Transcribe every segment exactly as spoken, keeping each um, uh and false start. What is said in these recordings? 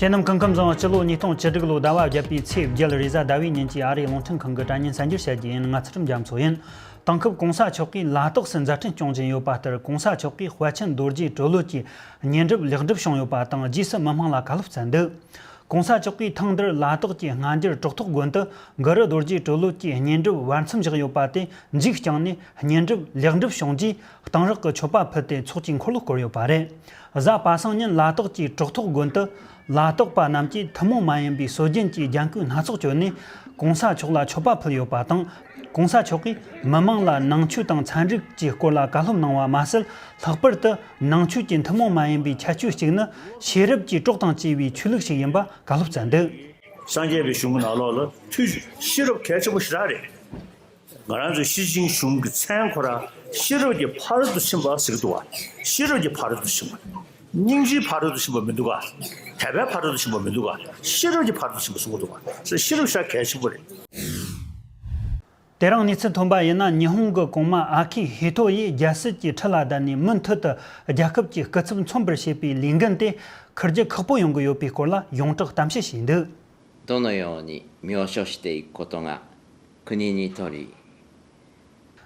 དེ་རྣམས་སྐུ་ཁམས་བཟང་། སྤྱི་ལོ་ཉིས་སྟོང་བཅུ་དྲུག་ལོའི་ཟླ་བ་བརྒྱད་པའི་ཚེས་བརྒྱད་རེས་གཟའ་ཟླ་བའི་ཉིན་གྱི་ཨ་རིའི་རླུང་འཕྲིན་ཁང་གི་དྲ་བརྙན་གསར་འགྱུར་བཤད་རྒྱུ་ཡིན། ང་ཚུལ་ཁྲིམས་རྒྱ་མཚོ་ཡིན། དེང་སྐབས་གོང་ས་མཆོག་གིས་ལ་དྭགས་སུ་མཛད་འཕྲིན་སྐྱོང་བཞིན་ཡོད་པ་ལྟར། གོང་ས་མཆོག་གིས་དཔལ་ཆེན་རྡོ་རྗེ་གྲོ་ལོད་ཀྱི་བསྙེན་སྒྲུབ་ལེགས་འགྲུབ་བྱུང་ཡོད་པ་དང་། རྗེས་སུ་མི་མང་ལ་བཀའ་སློབ་སྩལ་འདུག་གོང་ས་མཆོག་གིས་ཐེངས་འདིར་ལ་དྭགས་ཀྱི་སྔ་འགྱུར་གྲོག་ཐོག་དགོན་དུ་གུ་རུ་རྡོ་རྗེ་གྲོ་ལོད་ཀྱི་བསྙེན་སྒྲུབ་བར་མཚམས་བཞག་ཡོད་པ་དེ་མཇུག་བསྐྱངས་ནས། བསྙེན་སྒྲུབ་ལེགས་འགྲུབ་བྱུང་རྗེས། གཏང་རག་གི་མཆོད་པ་ཕུལ་ཏེ་ཚོགས་ཀྱི་འཁོར་ལོ་བསྐོར་ཡོད་པ་རེད། གཟའ་པ་སངས་ཉིན་ལ་དྭགས་ཀྱི་གྲོག་ཐོག་དགོན་དུ་ལ་དྭགས་པ་རྣམས་ཀྱིས་ཐུན་མོང་མ་ཡིན་པའི་སྲོལ་རྒྱུན་གྱི་རྒྱན་གོས་སྣ་ཚོགས་གྱོན་ནས། གོང་ས་མཆོག་ལ་མཆོད་པ་ཕུལ་ཡོད་པ་དང་། གོང་ས་མཆོག་གིས་མི་མང་ལ་ནང་ཆོས་དང་ཚན་རིག་གི་སྐོར་ལ་བཀའ་སློབ་གནང་བ་མ་ཟད། ལྷག་པར་དུ་ནང་ཆོས་ཀྱི་ཐུན་མོང་མ་ཡིན་པའི་ཁྱད་ཆོས་གཅིག་ནི། ཤེས་རབ་ཀྱི་གྲོགས་དང་བཅས་པའི་ཆོས་ལུགས་ཤིག་ཡིན་པ་བཀའ་སློབ་སྩལ་འདུག་སངས་རྒྱས་པའི་གཞུང་གི་ནང་ལོགས་ལ་ཐུགས་ཤེས་རབ་གལ་ཆེན་པོ་ཞེ་དྲག་རེད། ང་རང་ཚོའི་སྤྱི་བྱིངས་གཞུང་གི་མཚན་ཁོ་རང་ཤེས་རབ་ཀྱི་ཕ་རོལ་ཏུ་ཕྱིན་པ་ཟེར་གྱི་འདུག་བ། ཤེས་རབ་ཀྱི་ཕ་རོལ་ཏུ་ཕྱིན་པ། སྙིང་རྗེའི་ཕ་རོལ་ཏུ་ཕྱིན་པ་མི་འདུག་ག་དད་པའི་ཕ་རོལ་ཏུ་ཕྱིན་པ་མི་འདུག་ག་ཤེས་རབ་ཀྱི་ཕ་རོལ་ཏུ་ཕྱིན་པ་གསུང་གི་འདུག་ག་ཤེས་རབ་ཤ་གལ་ཆེན་པོ་རེད། དེ་རིང་གནས་ཚུལ་ཐོན་པ་ཡིན་ན། ཉི་ཧོང་གི་གོང་མ་ཨ་ཁི་ཧི་ཏོ་ཡིས་རྒྱལ་སྲིད་ཀྱི་ཁྲི་ལ་བསྡད་ནས་མུ་མཐུད་དུ་རྒྱལ་ཁབ་ཀྱི་སྐུ་ཚབ་མཚོན་པར་བྱེད་པའི་ལས་འགན་དེ་འཁུར་རྒྱུ་ཁག་པོ་ཡོང་གི་ཡོད་པའི་སྐོར་ལ་ཡོངས་གྲགས་གཏམ་བཤད་བྱས་འདུག どのように描写していくことが国にとり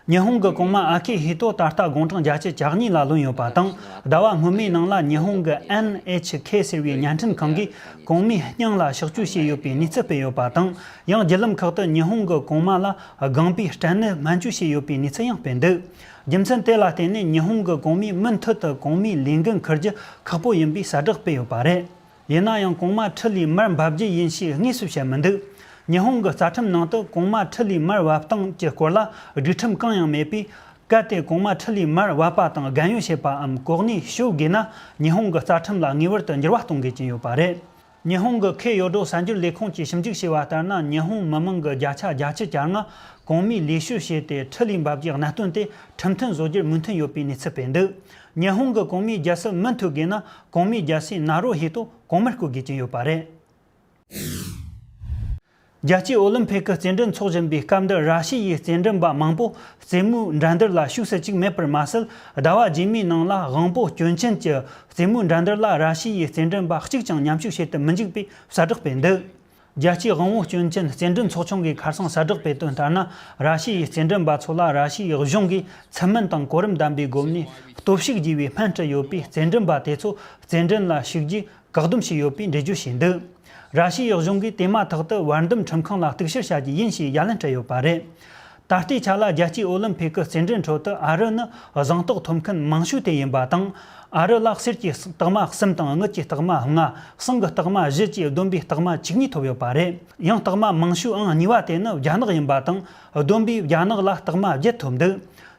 ཉི་ཧོང་གི་གོང་མ་ཨ་ཁི་ཧི་ཏོ་ད་ལྟ་དགུང་གྲངས་བརྒྱད་ཅུ་གྱ་གཉིས་ལ་ལོན་ཡོད་པ་དང་། ཟླ་བ་སྔོན་མའི་ནང་ལ་ཉི་ཧོང་གི་ཨེན་ཨེཆ་ཁེ་ཟེར་བའི་བརྙན་འཕྲིན་ཁང་གིས་གོང་མའི་སྙིང་ལ་ཕྱག་བཅོས་བྱས་ཡོད་པའི་གནས་ཚུལ་སྤེལ་ཡོད་པ་དང་། ཡང་བརྒྱུད་ལམ་ཁག་ཏུ་ཉི་ཧོང་གི་གོང་མ་ལ་རྒན་པའི་སྐྲན་ནད་སྨན་བཅོས་བྱས་ཡོད་པའི་གནས་ཚུལ་ཡང་སྤེལ་འདུག་རྒྱུ་མཚན་དེ་ལ་བརྟེན་ནས་ཉི་ཧོང་གི་གོང་མས་མུ་མཐུད་དུ་གོང་མའི་ལས་འགན་འཁུར་རྒྱུ་ཁག་པོ་ཡིན་པའི་གསལ་བསྒྲགས་སྤེལ་ཡོད་པ་རེད། ཡིན་ན་ཡང་གོང་མ་ཁྲི་ལས་མར་འབབ་རྒྱུ་ཡིན་ཞེས་དངོས་སུ་བཤད་མི་འདུག་ཉི་ཧོང་གི་རྩ་ཁྲིམས་ནང་དུ་གོང་མ་ཁྲི་ལས་མར་བབས་སྟངས་ཀྱི་སྐོར་ལ་སྒྲིག་ཁྲིམས་གང་ཡང་མེད་པས། གལ་ཏེ་གོང་མ་ཁྲི་ལས་མར་བབས་པ་དང་རྒན་ཡོལ་བྱེད་པའམ་གོ་གནས་ཞུ་དགོས་ན། ཉི་ཧོང་གི་རྩ་ཁྲིམས་ལ་ངེས་པར་དུ་འགྱུར་བ་གཏོང་དགོས་ཀྱི་ཡོད་པ་རེད། ཉི་ཧོང་གི་ཁེ་ཡོ་ཌོ་གསར་འགྱུར་ལས་ཁུངས་ཀྱིས་ཞིབ་འཇུག་བྱས་པ་ལྟར་ན། ཉི་ཧོང་མི་མང་གི་བརྒྱ་ཆ་བརྒྱད་ཅུ་གྱ་ལྔ་གོང་མའི་ལས་ཞུགས་བྱས་ཏེ་ཁྲི་ལས་འབབ་རྒྱུའི་གནད་དོན་དེ་ཁྲིམས་མཐུན་བཟོ་རྒྱུར་མོས་མཐུན་ཡོད་པའི་གནས་ཚུལ་སྤེལ་འདུག་ཉི་ཧོང་གི་གོང་མའི་རྒྱལ་སྲིད་མུ་མཐུད་དགོས་ན། གོང་མའི་རྒྱལ་སྲས་ནཱ་རུ་ཧི་ཏོ་གོང་མར་བསྐོ་དགོས་ཀྱི་ཡོད་པ་རེད། རྒྱལ་སྤྱིའི་ཨོ་ལིམ་ཕིག་གི་རྩེད་འགྲན་འཚོགས་བཞིན་པའི་སྐབས་འདིར། ར་ཤི་ཡའི་རྩེད་འགྲན་པ་མང་པོ་རྩེད་མོའི་འགྲན་བསྡུར་ལ་ཞུགས་སུ་བཅུག་མེད་པར་མ་ཟད། ཟླ་བ་རྗེས་མའི་ནང་ལ་དབང་པོ་སྐྱོན་ཅན་གྱི་རྩེད་མོའི་འགྲན་བསྡུར་ལ་ར་ཤི་ཡའི་རྩེད་འགྲན་པ་གཅིག་ཀྱང་མཉམ་ཞུགས་བྱེད་དུ་མི་འཇུག་པའི་གསལ་བསྒྲགས་སྤེལ་འདུག་རྒྱལ་སྤྱིའི་དབང་པོ་སྐྱོན་ཅན་རྩེད་འགྲན་ཚོགས་ཆུང་གིས་ཁ་སང་གསལ་བསྒྲགས་སྤེལ་དོན་ལྟར་ན། ར་ཤི་ཡའི་རྩེད་འགྲན་པ་ཚོ་ལ་ར་ཤི་ཡའི་གཞུང་གིས་ཚུལ་མིན་དང་གོ་རིམ་ལྡན་པའི་སྒོ་ནས་སྟོབས་ཤུགས་རྒྱས་པའི་སྨན་སྤྲད་ཡོད་པས། རྩེད་འགྲན་པ་དེ་ཚོ་རྩེད་འགྲན་ལ་ཞུགས་རྒྱུའི་བཀག་སྡོམ་བྱས་ཡོད་པའི་འགྲེལ་བརྗོད་བྱས་འདུག་ར་ཤི་ཡའི་གཞུང་གིས་དེ་མ་ཐག་ཏུ་བར་འདུམ་ཁྲིམས་ཁང་ལ་གཏུག་བཤེར་བྱ་རྒྱུ་ཡིན་ཞེས་ཡ་ལན་སྤྲད་ཡོད་པ་རེད། ད་ལྟའི་ཆ་ལ་རྒྱལ་སྤྱིའི་ཨོ་ལིམ་ཕིག་གི་རྩེད་འགྲན་ཁྲོད་དུ་ཨ་རི་ནི་གཟེངས་རྟགས་ཐོབ་མཁན་མང་ཤོས་དེ་ཡིན་པ་དང་། ཨ་རི་ལ་གསེར་གྱི་རྟགས་མ་གསུམ་དང་དངུལ་གྱི་རྟགས་མ་ལྔ། ཟངས་ཀྱི་རྟགས་མ་བཞི་བཅས་བསྡོམས་པའི་རྟགས་མ་བཅུ་གཉིས་ཐོབ་ཡོད་པ་རེད། ཡང་རྟགས་མ་མང་ཤོས་ཨང་གཉིས་པ་དེ་ནི་རྒྱ་ནག་ཡིན་པ་དང་། བསྡོམས་པས་རྒྱ་ནག་ལ་རྟགས་མ་བརྒྱད་ཐོབ་འདུག་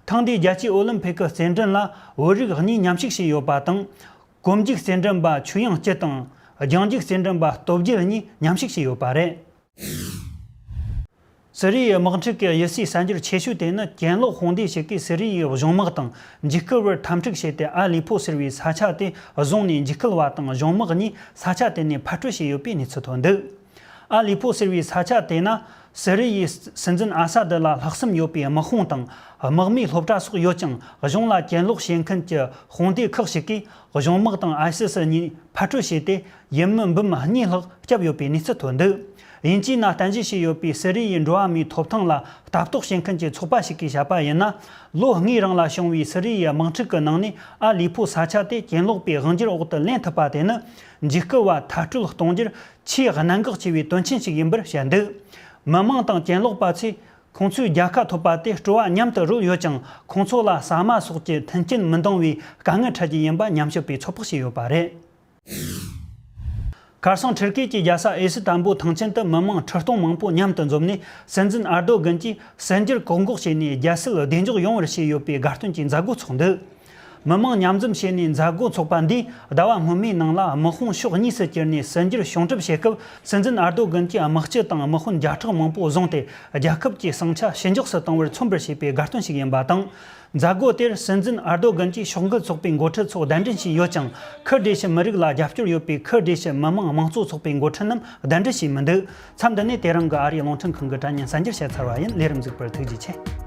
ཐེངས་འདིའི་རྒྱལ་སྤྱིའི་ཨོ་ལིམ་ཕིག་གི་རྩེད་འགྲན་ལ་བོད་རིགས་གཉིས་མཉམ་ཞུགས་བྱས་ཡོད་པ་དང་། གོམ་རྒྱུག་རྩེད་འགྲན་པ་ཆོས་དབྱངས་སྐྱིད་དང་། རྒྱང་རྒྱུག་རྩེད་འགྲན་པ་སྟོབས་རྒྱལ་གཉིས་མཉམ་ཞུགས་བྱས་ཡོད་པ་རེད། སི་རི་ཡའི་དམག་འཁྲུག་གི་གཞི་རྩའི་གསར་འགྱུར་ཆེ་ཤོས་དེ་ནི། གྱེན་ལོག་དཔུང་སྡེ་ཞིག་གིས་སི་རི་ཡའི་གཞུང་དམག་དང་འཇིགས་སྐུལ་བར་འཐབ་འཁྲུག་བྱས་ཏེ། ཨ་ལི་ཕོ་ཟེར་བའི་ས་ཆ་དེ་བཟུང་ནས། འཇིགས་སྐུལ་བ་དང་གཞུང་དམག་གཉིས་ས་ཆ་དེ་ནས་ཕར་སྤྲོད་བྱས་ཡོད་པའི་གནས་ཚུལ་ཐོན་འདུག་ཨ་ལི་ཕོ་ཟེར་བའི་ས་ཆ་དེ་ན། སི་རི་ཡའི་སྲིད་འཛིན་ཨ་ས་དི་ལ་ལྷག་བསམ་ཡོད་པའི་དམག་དཔུང་དང་། དམག་མིའི་སློབ་གྲྭ་སོགས་ཡོད་ཅིང་། གཞུང་ལ་གྱེན་ལོག་བྱེད་མཁན་གྱི་དཔུང་སྡེ་ཁག་ཞིག་གིས། གཞུང་དམག་དང་ཨའི་སི་སི་གཉིས་ཕར་སྤྲོད་བྱས་ཏེ། ཡུལ་མི་འབུམ་གཉིས་ལྷག་བསྐྱབས་ཡོད་པའི་གནས་ཚུལ་ཐོན་འདུག་དབྱིན་ཇིའི་ནང་རྟེན་གཞི་བྱས་ཡོད་པའི་སི་རི་ཡའི་འགྲོ་བ་མིའི་ཐོབ་ཐང་ལ་ལྟ་རྟོག་བྱེད་མཁན་གྱི་ཚོགས་པ་ཞིག་གིས་བཤད་པ་ཡིན་ན། ལོ་ལྔའི་རིང་ལ་བྱུང་བའི་སི་རི་ཡའི་དམག་འཁྲུག་གི་ནང་ནས། ཨ་ལི་ཕོ་ས་ཆ་དེ་གྱེན་ལོག་པའི་དབང་སྒྱུར་འོག་ཏུ་ལེན་ཐུབ་པ་དེ་ནི། འཇིགས་སྐུལ་བ་མཐར་སྐྲོད་གཏོང་རྒྱུར་ཆེས་གནད་འགག་ཆེ་བའི་དོན་ཆེན་ཞིག་ཡིན་པར་བཤད་འདུག་མི་མང་དང་གྱེན་ལོག་པ་ཚོས། ཁོང་ཚོའི་རྒྱལ་ཁ་ཐོབ་པ་དེ་སྤྲོ་བ་མཉམ་དུ་རོལ་ཡོད་ཅིང་། ཁོང་ཚོ་ལ་ཟ་མ་སོགས་ཀྱི་མཐུན་རྐྱེན་མི་འདང་བའི་དཀའ་ངལ་འཕྲད་ཀྱི་ཡིན་པ་ཉམས་ཞིབ་པས་ཚོད་དཔག་བྱས་ཡོད་པ་རེད། ཁ་སང་ཐུར་ཀི་གྱི་རྒྱལ་ས་ཨི་སི་ཏན་བུལ་ཐང་ཆེན་དུ་མི་མང་ཁྲི་སྟོང་མང་པོ་མཉམ་དུ་འཛོམས་ནས། སྲིད་འཛིན་ཨར་རྡོ་གྷན་གྱིས་སྲིད་འགྱུར་བཀག་འགོག་བྱས་ནས། རྒྱལ་སྲིད་བདེ་འཇགས་ཡོང་བར་བྱས་ཡོད་པའི་དགའ་སྟོན་གྱི་མཛད་སྒོ་འཚོགས་འདུག་མི་མང་མཉམ་འཛོམས་བྱས་ནས་མཛད་སྒོ་འཚོགས་པ་འདིས། ཟླ་བ་སྔོན་མའི་ནང་ལ་དམག་དཔུང་ཕྱོགས་གཉིས་སུ་གྱུར་ནས་སྲིད་འགྱུར་བྱུང་གྲབས་བྱེད་སྐབས། སྲིད་འཛིན་ཨར་རྡོ་གྷན་གྱིས་དམག་སྤྱི་དང་དམག་དཔོན་བརྒྱ་ཕྲག་མང་པོ་བཟུང་སྟེ། རྒྱལ་ཁབ་ཀྱི་ཟིང་ཆ་ཞི་འཇགས་སུ་གཏོང་བར་མཚོན་པར་བྱས་པའི་དགའ་སྟོན་ཞིག་ཡིན་པ་དང་། མཛད་སྒོ་དེར་སྲིད་འཛིན་ཨར་རྡོ་གྷན་གྱིས་ཕྱོགས་འགལ་ཚོགས་པའི་འགོ་ཁྲིད་ཚོ་གདན་འདྲེན་བྱས་ཡོད་ཅིང་། ཁུར་སྡེ་ཤི་མི་རིགས་ལ་རྒྱབ་སྐྱོར་ཡོད་པའི་ཁུར་སྡེ་ཤི་མི་དམངས་དམངས་གཙོ་ཚོགས་པའི་འགོ་ཁྲིད་རྣམས་གདན་འདྲེན་བྱས་མི་འདུག་མཚམས་འདི་ནས་དེ་རིང་གི་ཨ་རིའི་རླུང་འཕྲིན་ཁང་གི་དྲ་བརྙན་གསར་འགྱུར་བཤད་ཚར་བ་ཡིན། ལས་རིམ་གཟིགས་པར་ཐུགས་རྗེ་ཆེ།